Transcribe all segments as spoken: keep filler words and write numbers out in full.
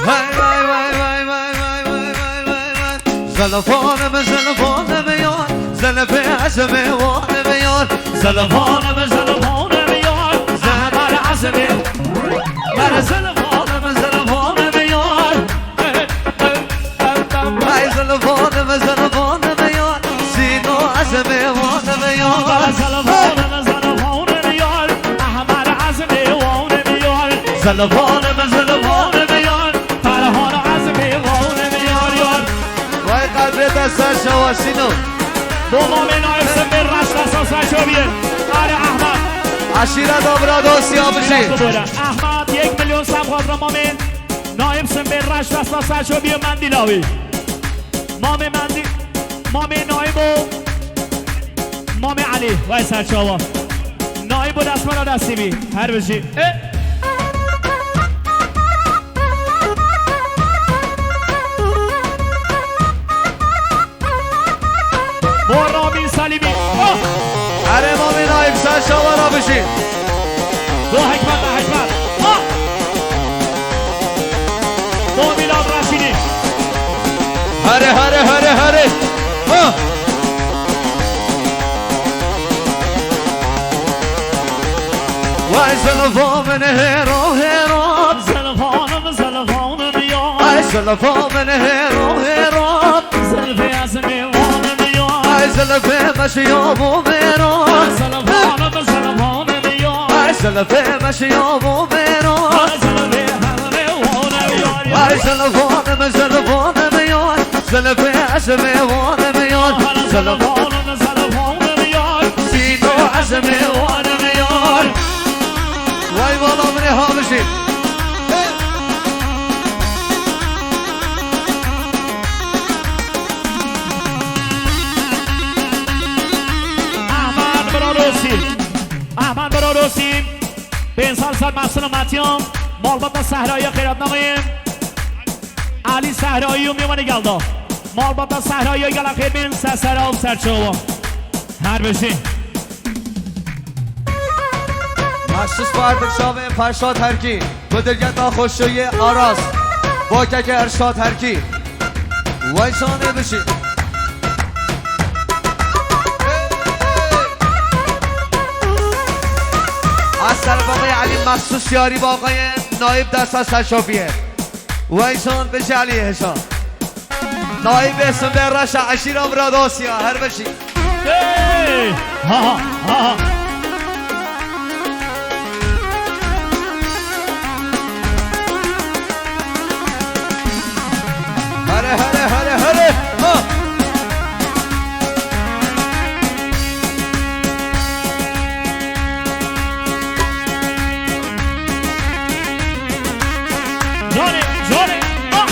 Hey, vay, vay, vay. Zelefanim, zelefanim yar, zelefê ez ê wanim yar. Zelefanim, zelefanim yar, zehmer ez ê. Mer zelefanim, zelefanim yar. Hey, zelefanim, zelefanim yar, sîno ez ê wanim yar. Zelefanim, zelefanim yar, ehmer ez ê wanim yar. Zelefanim, zelefanim yar, Ferhan ez ê wanim yar yar. Vay qedrê te ser şewa sîno. Bo mamê Naîb Simbêl reş desta ser şewa bîye. Alî Ehmed. Eşîreta Bira Dosya bijî. Ehmed yek milyon sem xatir mamê Naîb Simbêl reş desta ser şewa bîye mendîla wî. Mamê mendî-, mamê Naîb û mamê Elî. Vay ser çawa. Naîb û destmala destî bî. Her bijî. E. Bo Ramî Selîmî. Ah! Erê mamê Naîb, ser şewa bijî. Bo Hikmet, Hikmet. Ah! Bo Mîlad Reşîdî. Here, here, here, here. Ah! Vay zilfa min hêro, hêro. Zilfanim, zilfanim ya. Ay zilfa min hêro, hêro. Zilfê ez mêvanim ya. Ay zilfê me şiya bo mêro. Zilfanim, zilfanim ya. Ay zilfê me şiya bo mêro. Zilfê ez mêvanim ya. Ay zilfanim, zilfanim ya. Zilfê ez mêvanim ya. Zilfanim, zilfanim ya. Sîno ez mêvanim ya. Vay bala min ê ha bijî. Ehmed Bira Rosî. Ehmed Bira Rosî. Pênc sal ser mesin û metiyan. Malbata Sehrayê xêratnameyê Elî Sehrayî û mêvanê gel da. Malbata Sehrayê gela xêr bên ser sera û ser çawa. Her bijî. Mexsûs Pardik Şavê Ferşad Herkî, Mudiriyeta Xweşiyê Aras, Bokeke Erşad Herkî. Vay canê bijî. Ez ser baqê Elî mexsûs yarî baqayê Naîb desta ser şopiyê. Vay can bijî Elî hêja. Naîbê Simbêl reşa eşîra Bira Dosya, her bijî. Hey! Ha, ha, ha, ha. Here, here, here, here. Ha! Canê, canê, ah!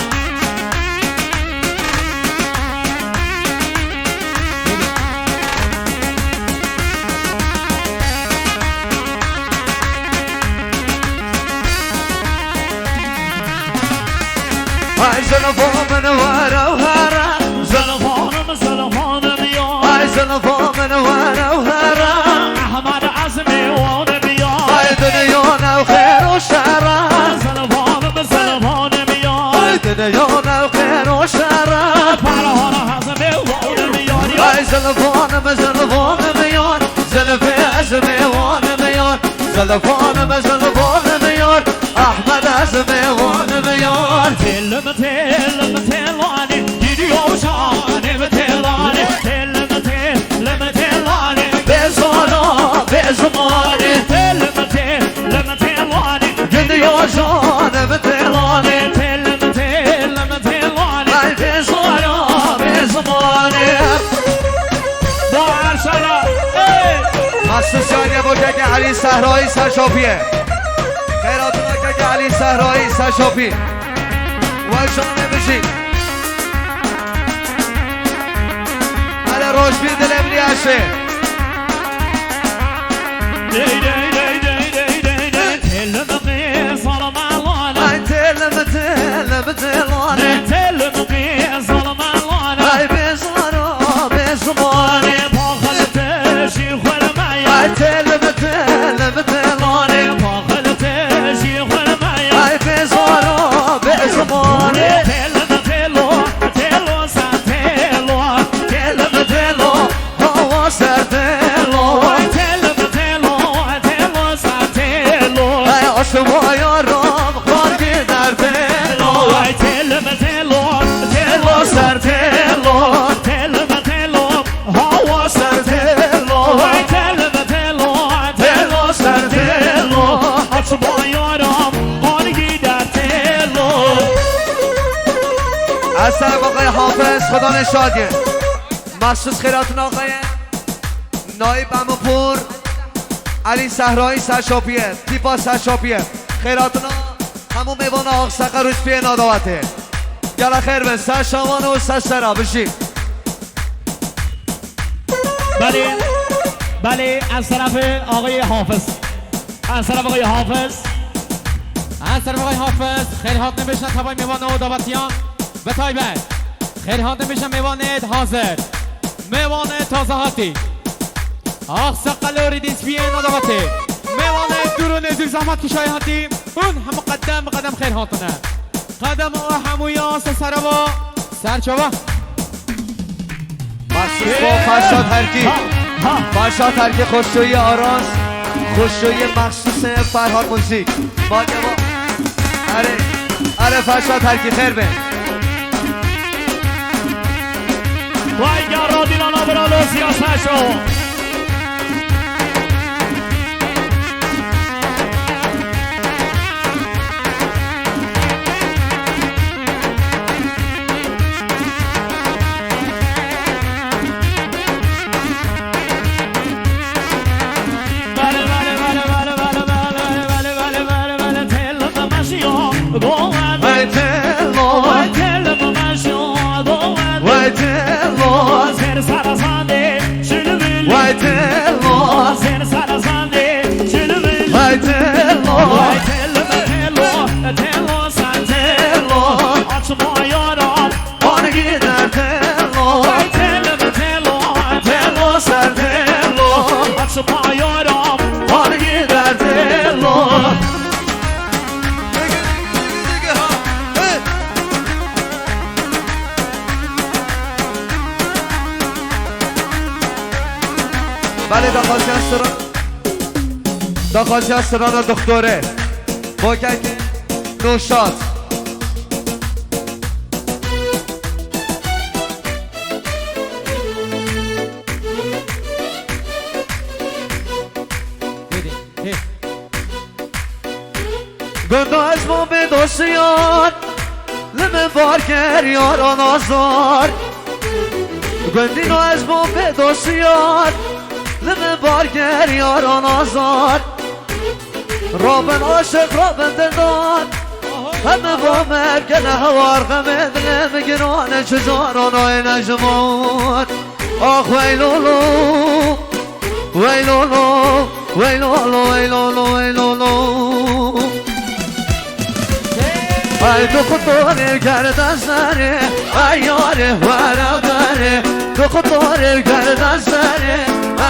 Ay zilfa min were û here. Zilfanim, zilfanim ya. Ay zilfa min were û here. Ehmed ez mêvanim ya. Ay dinya new xêr û şer e. Zilfanim, zilfanim ya. Ay dinya new xêr û şer e. Ferhan ez mêvanim ya. Ay zilfanim, zilfanim ya. Zilfê ez mêvanim ya. Zilfanim, zilfanim yar, Ehmed ez mêvanim yar. Telim, telim, telanê, gidiyor canım telanê. Telim, telim, telanê, bê zara, bê zimanê. Telim, telim, telanê, gidiyor canım telanê. Telim, telim, telanê, ay bê zara, bê zimanê. Bo Erşana, hey! Mexsûs yarîye bo keke Elî Sehrayî ser şopiyê. Xeyratina keke Elî Sehrayî ser şopî. Vay canê bijî. Hele roj bî dilê min eşê. Dey, dey, dey, dey, dey, dey, dey. Telim qîzal melanê. Ay telim, telim, telanê. Telim qîzal melanê. Ay bê zara, bê zimanê. Paxil te jî xurmeyê. Ay telim, telim, telanê. Paxil te jî xurmeyê. Ay bê zara, bê Zimanê. Têlim têlo, têlo ser têlo, têlim têlo, hawa ser têlo. Têlim têlo, têlo ser têlo. Hey, aşma yaram, xar gider têlo. Têlim têlo, têlo ser têlo, têlim têlo, hawa ser têlo. Têlim têlo, têlo ser têlo, aşma yaram, xar gider têlo. Eser Baqayê Hafiz, Xudanê şadiyê. Mexsûs xêratina Axayê Naîb Emopûr, Elî Sehrayî serşapiyê, tîpa serşapiyê. Xêratina hemû mêvana Axseqer û Spiyê Nadawetê. Gele xêr bin, ser şawan û ser sera bijî. Belê, belê, ez serefê Axayê Hafiz. Ez serefê Axayê Hafiz. Ez serefê Axayê Hafiz, xêr hatinê bêjin tevayê mêvana û dawetiyan. Bi taybet, xêr hatin bêjin mêvanê hazir. Mêvanê taze hatî. Axseqer û Rêdîspiyê Nadawetê. Mêvanê dûr û nêzîk zehmet kişayî hatî. Hûn hemû qedem bi qedem xêr hatine. Qedem û hemûya ser sereva, ser çava. Mexsûs bo Ferşad Herkî. Ha, ha. Ferşad Herkî, xweşoyê Aras, xweşoyê mexsûsê Ferhat Muzîk. Bak eva. Erê, erê Ferşad Herkî, xêr be. Vay ya Rodina Navralos ya Saşo. Vay telo. Vay telo. Vay telo. Vay telo. Vay telo, telo, telo, sen telo. Açma yaram, bana gider telo. Vay telo, telo, telo, sen telo. Açma yaram, bana gider telo. Belê daxwaziya sira-, daxwaziya sirana doktorê. Bo kekê Nûşat. Hêdî, hê. Gunda ez bûm bê dosiyar, li min bar kir yaran azar. Gundîno ez bûm bê dosiyar, li min bar kir yaran azar. Rabin aşiq, rabin dildar, heme bo me bikene hewar, xemê dilê min giran e, çi caran ayne ji man. Ax weylolo, weylolo, weylolo, weylolo, weylolo. Ay doktorê gerde serê, ay yarê were derê. Doktorê gerde serê,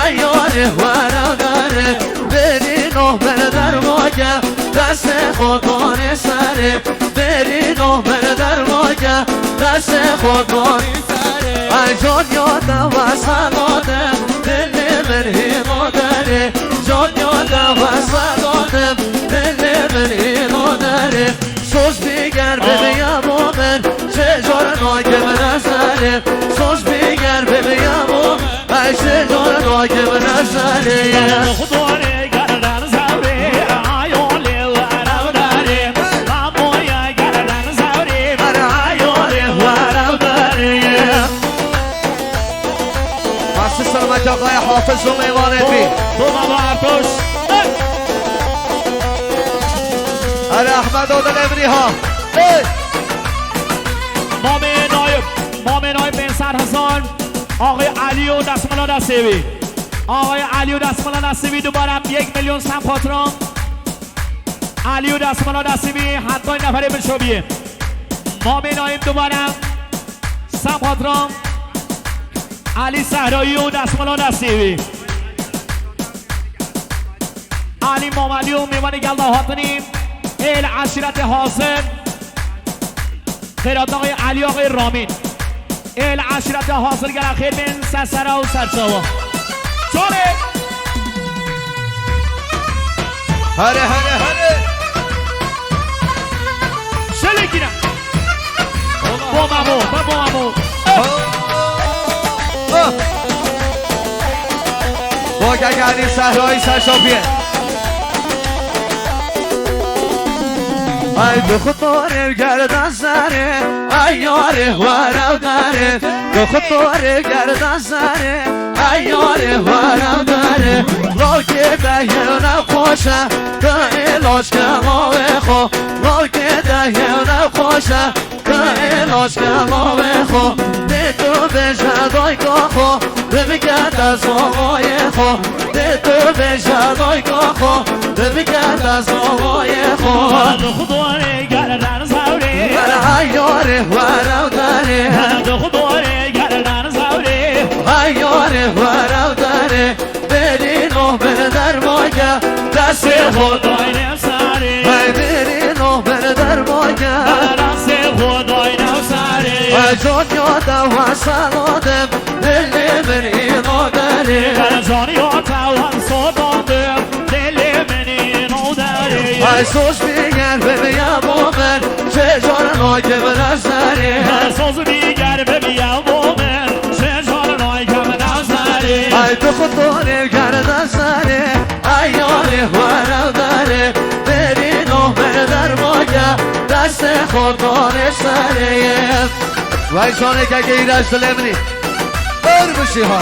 ay yarê were derê. Berî noh ber dermake, destê xwe danê serê. Berî noh ber dermake, destê xwe danê serê. Ay can ya te wesa datim, dilê min hîno derê. Can ya te wesa datim, dilê min hîno derê. Soz biger bibiya bo min, çi car nakevine serê. Soz biger bibiya bo min, ay çi car nakevine serê. Xudorê gerden zewrê, ayolê were derê. Mamoya gerden zewrê, ayolê were derê. Masi selamet Axayê Hafiz û mêvanê bî. Bo, bo baba Ertoş. Erê Ehmed Odil Emrî ha. Hey! Mamê Naib, Mamê Naib bin Serhizan, Axayê Elî û destmala destê wî. Axayê Elî û destmala destê wî dubare yek milyon sen patron. Elî û destmala destê wî hetay neferê bin şobiye. Mamê Naib dubare sen patron. Elî Sehrayî û destmala destê wî. Elî Mamelî û mêvanê gel dahatinî. Êl eşîretê hazir. Xêrataxê Elî Axê Ramîn. Êl eşîreta hazir gela xêr bên, ser sera û ser çawa. Çolê. Here, here, here. Şelekîne. Bo memo, bo memo. Oh. Oh. Bo geganî sehrayî ser şopiyê. Ay, dixutorê gerdan serê, ay yarê were darê. Dixutorê gerdan serê, ay yarê were darê. Lokê de yewne xoşe, tu îlaç ke mavê xo. Lokê de yewne xoşe, tu îlaç ke mavê xo. Dê tu bêje dayka xo, bibike te zavayê xo. Dê tu bêje dayka xo, bibike te zavayê xo. Dixutorê gerdan serê. Were ay yarê were darê. Dixutorê gerdan serê. Ay yarê were darê. Berî noh bin dermake, destê xo dayne sarê. Hey, berî noh bin dermake. Destê xo dayne sarê. Ay, can ya te wesel adim, dilê min îno derê. Can ya te wesel adim, dilê min îno derê. Ay, soz bîger bibiya bo min, çê car nake min ez derê. Soz bîger bibiya bo min, çê car nake min ez derê. Ay, dixutorê gerdan serê, ay yarê were darê. Berî noh bin dermake, destê xo dayne sarê. Vay canê ke geyraş dilê minî. Dur bişî ha.